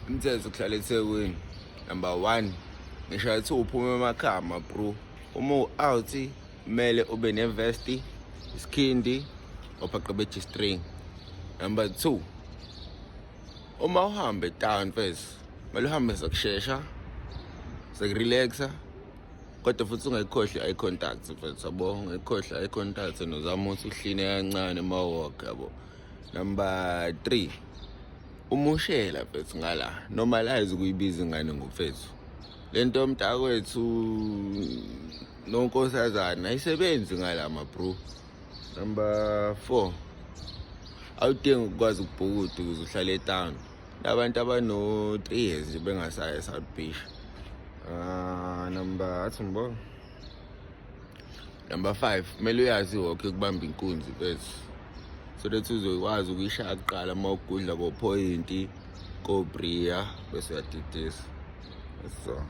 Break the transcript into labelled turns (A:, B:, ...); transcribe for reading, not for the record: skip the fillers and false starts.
A: Umthetho kuhlala eThekwini. Number 1, ngisho kuthiwa uphuma emakhaya bro. Uma u-out kumele ube nevesti, isikhindi, ophaqa be-G-string. Number 2, uma uhamba etown first, kumele uhambe sekushesha, sekurelaxa, kodwa futhi ungayikhohlwa i-eye contact mfethu, yabo, ungayikhohlwa i-eye contact, nozama ukuthi uhline kancane uma walk, yabo. Number 3, umushela mfethu ngala, normalize ukuyibiza ingane ngomfethu. Lento yomntakwethu nonkosazana ayisebenzi ngala ma bro. Number 4, awudingi ukukwazi ukubhukuda ukuze uhlale etown. Labantu abano 3 years nje bengasayi eSouth Beach. Ah, number athi ngibona. Number 5, kumele uyazi i-walk ukubamba inkunzi mfethu. So that uzokwazi ukuyishaya kuqala uma ugudla ko-point, ko-bria, bese uyadidisa. So.